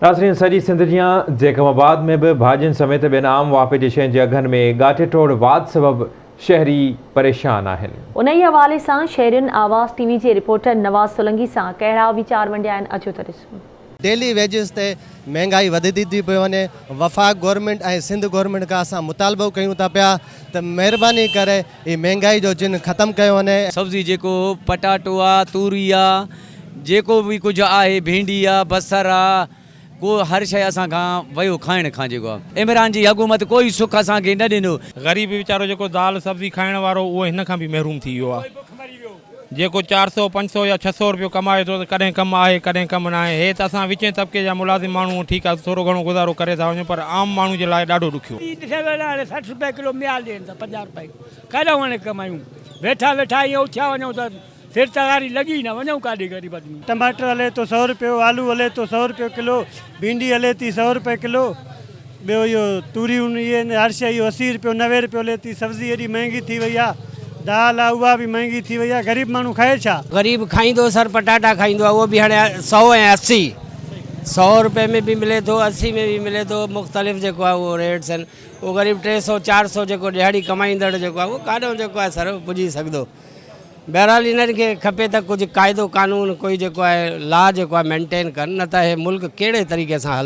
ناظرين سڄي سنڌ جيان جيڪب آباد ۾ به ڀاڄين سميت ٻين عام واهپي جي شين جي اگهن ۾ ڳاٽي ٽوڙ واڌ سبب شهري پريشان آهن. انهيء حوالي سان شهرين آواز ٽي وي جي رپورٽر نواز سولنگي سان ڪهڙا ويچار ونڊيا آهن اچو ته ڏسون. ڊيلي ويجز تي مهنگائي وڌندي ٿي پئي وڃي وفاق گورنمينٽ ۽ سنڌ گورنمينٽ کان اسان مطالبو ڪيون ٿا پيا ته مهرباني ڪري هي مهنگائي جو جن ختم ڪيو وڃي. سبزي جيڪو پٽاٽو آ توري آ جيڪو به ڪجهه آهي ڀينڊي آ بصر آ ڪو هر شئي اسان کان ويو کائڻ کان جيڪو آ عمران جي حڪومت ڪوئي سک اسان کي نه ڏنو. غريب ويچارو جيڪو دال سبزي کائڻ وارو اهو هن کان به محروم ٿي ويو آ جيڪو 400 500 يا 600 روپيو ڪمائي ٿو ته ڪڏهن ڪم آهي ڪڏهن ڪم ناهي هي ته اسان وچين طبقي جا ملازم ماڻهو ٺيڪ آ ٿورو گهڻو گذارو ڪري ٿا وڃون پر عام ماڻهو جي لاء ڏاڍو ڏکيو. ڏسي ويل هاڻي 60 روپيه ڪلو ميال ڏين ٿا 50 روپيه ڪڏهن هاڻي ڪمايون ويٺا ويٺا ائين اٿيا وڃون ته سر تغاري لڳي نه وڃون ڪاڏي غريب آدمي. ٽماٽر هلي ٿو سئو روپيو، آلو هلي ٿو سئو روپيو ڪلو، ڀينڊي هلي ٿي سئو روپيه ڪلو، ٻيو اهو توريون اهي آهن هر شيء اهو 80 روپيو 90 روپيو هلي ٿي، سبزي ايڏي مهنگي ٿي وئي آهي، دال آهي اها به مهنگي ٿي وئي آهي، غريب ماڻهو کائي ڇا؟ غريب کائيندو سر پٽاٽا کائيندو آهي اهو به هاڻي سئو ۽ 80 سئو روپئي ۾ به ملي ٿو 80 ۾ به ملي ٿو مختلف جيڪو آهي اهو ريٽس آهن اهو غريب ٽي سئو چار سئو جيڪو ڏهاڙي ڪمائيندڙ جيڪو آهي اهو ڪاڏئون جيڪو آهي سر پڄي سگهندو. بهرحال انهن کي کپي ته ڪجهه قاعدو قانون ڪوئي جيڪو آهي لا جيڪو آهي مينٽين ڪن نه ته هي ملڪ ڪهڙي طريقي سان هلندو.